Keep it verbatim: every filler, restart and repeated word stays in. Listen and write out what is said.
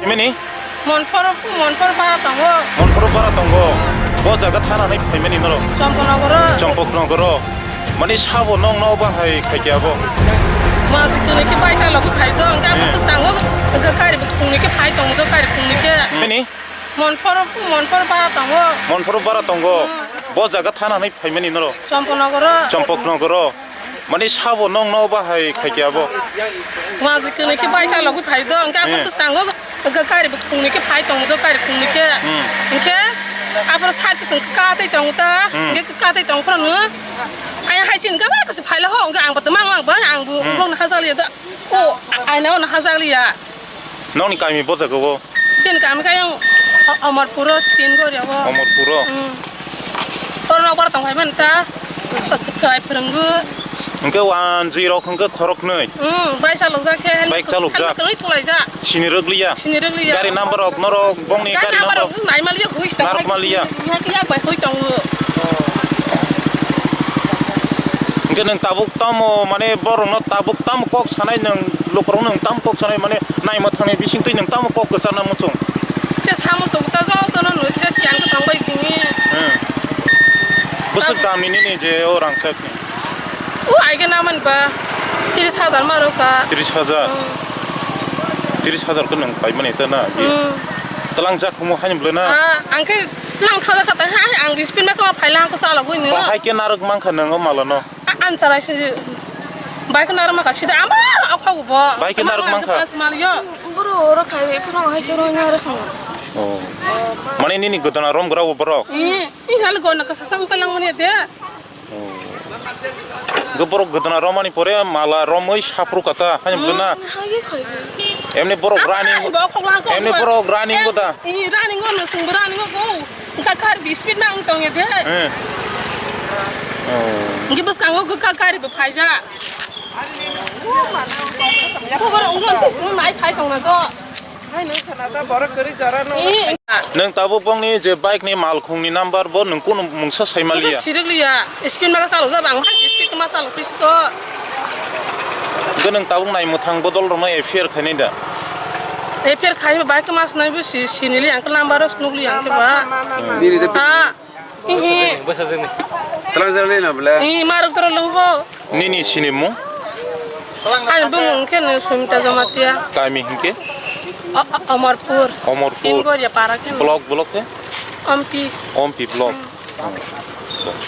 Mini? Monphoro, Monphoro bara tongo. Monphoro bara tongo. Bo jaga thana nai phaimani norok? Chompoknogoro. Chompoknogoro. Mani sabo nong no bahai khaikya bo? Maji kwnwi khe baisa logi phai do, hwnkhe abo bwskango gari bo khungni khe phai tongo do, gari khungni khe. Mini? Monphoro, Monphoro bara tongo. Monphoro bara tongo. Bo jaga thana nai phaimani norok? Chompoknogoro. Chompoknogoro. Mani sabo nong no bahai khaikya bo? Maji kwnwi khe baisa logi phai do, hwnkhe abo bwskango gari bo khungni khe phai tongo do, gari khungni khe. Hwnkhe aphuru side se chwng ka tei tongo ta, hwnkhe ka tei tong phuru no. Ai hai chini gabal kasi phai la ho, hwnkhe ang bo tongmang lang ba, ang bo ulo no hajak liya do. O, aina o no hajak liya. Nokni kami bo jaga o? Chini kami khe ayang Amarpuro, Stingori o. Amarpuro? Hmm. Oro nok bar tong phai mani ta. Thwlai phwrwngwi. Hwnkhe one zero hwnkhe khoroknwi. Hmm, baisa lukjak khe. Bike chalokjak. Helmet kwrwi thulaijak. Sini rwgliya. Sini rwgliya. Gari number rok norok bongni gari number rok naimaliya hui tong. Narwkmaliya. Yak bai hui tongo. Hwnkhe nwng tabuk tamo, mane, borokno tabuk tamo kok sanai nwng, lukurokno nwng tamo kok sanai, mane, naima thangni bisingtwi nwng tamo kok kwcharna muchung? Khe samuchung ta jotono nwi kisa siyan kwthang bai tini. Hmm. Bwswk damni nini je o rangchakni? O aige na mani ba tris hajar ma rwkha. Tris hajar? Hmm. Tris hajar khe nwng paimani ta na? Hmm. Twlang jak humo haini bwlwi na? Ah, ang khe twlang thajak kha ta ha, ang bispin ma khe ma phaila ang khe chalogwi nw. Bahai khe narwk mankha nwng o malano? A-, ang chara sini bike narwk mankha sida amo okhogo bo. Bike narwk mankha. Maliyo. Boro oro khai phano hai khe roi narwk kha. Oh. Mane nini gwdana rom gra bo borok? Eh, eh, hal go na kasa sang palang mane de. Oh. Go borok gwdana romani pore mala romoi sapru kata, hai bwna. Hmm, hai khe khai. Emni borok running, bo khok lang ko. Emni borok running go da. Eh, running go no sung running go. Wngkha kar bispit nang tong ya de. Eh. Oh. Ngi bwskango gw ka kari bo phaija. Khobor unglo se sung nai phai tong na do. Hai nang khana da borok kwrwi jora no. Eh. Nwng tabuk bongni je bike ni malkhung ni number bo nwng kunu mungsa sai maliya. Mungsa sirikliya. Speed ma ka salok jaba ang hai speed ma salok pisi to. Hwnkhe nwng tabuk nai mwthang bodol rokno F I R khainai da? F I R khai ba bike ma swnai bo si, sinili ang number rok nukli ang ba. Nini de. Ha. Hihi. Twlang jani no bole. Hi marok toro lung ho. Nini sini mung? Ani bumung khe no Sumita Jamatia. Kami hinkhe? O-, o-, Omorpur. Omorpur. Tingoria para khe no. Block, block khe? Ompi. Ompi block. Hmm.